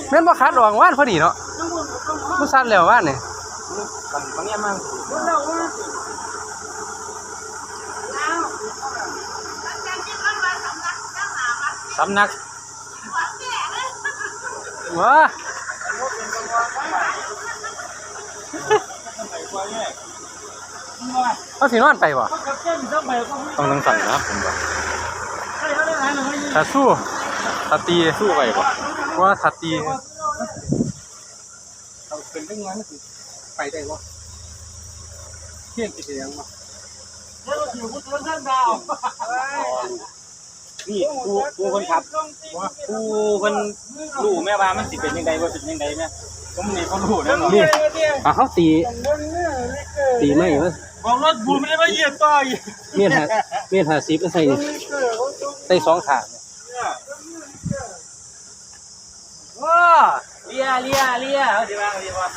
ແມ່ນບໍ່ ຄັດອອກວານພໍດີເນາະ. ບໍ່ຊັດແລ້ວວານນີ້. ສຳນັກ ວ້າ ເຮົາຊິນອນໄປບໍ່? ຕ້ອງຈັ່ງຊັ້ນນະ ເຫັນບໍ່? ຖ້າສູ້ ຖ້າຕີ ສູ້ໄປບໍ່? ວ່າຖ້າຕີ ເອົາຂຶ້ນຈັກໜ່ອຍມັນຊິໄປໄດ້ບໍ່? ເພງຊິເປັນຫຍັງບໍ່? ນີ້ ຜູ້ ຜູ້ເພິ່ນຂັບ ຜູ້ເພິ່ນຮູ້ແມ້ວ່າມັນຊິເປັນຈັ່ງໃດ ບໍ່ເປັນຈັ່ງໃດແມ້. ຜົມນີ້ບໍ່ຮູ້ເດ້ເນາະ. ນີ້ ອ່າ ເຮົາຕີ ຕີໄມ້ມາ ບອກລົດບູມໄດ້ມາຢຽບຕໍ່ອີກ. ເມດຫ້າ ເມດຫ້າສິບ ໃສ່ນີ້ ໃສ່ສອງຂ້າງ. ໂອ້ ເລຍ ເລຍ ເລຍ ເຮົາຊິວ່າ ເຮົາຊິວ່າ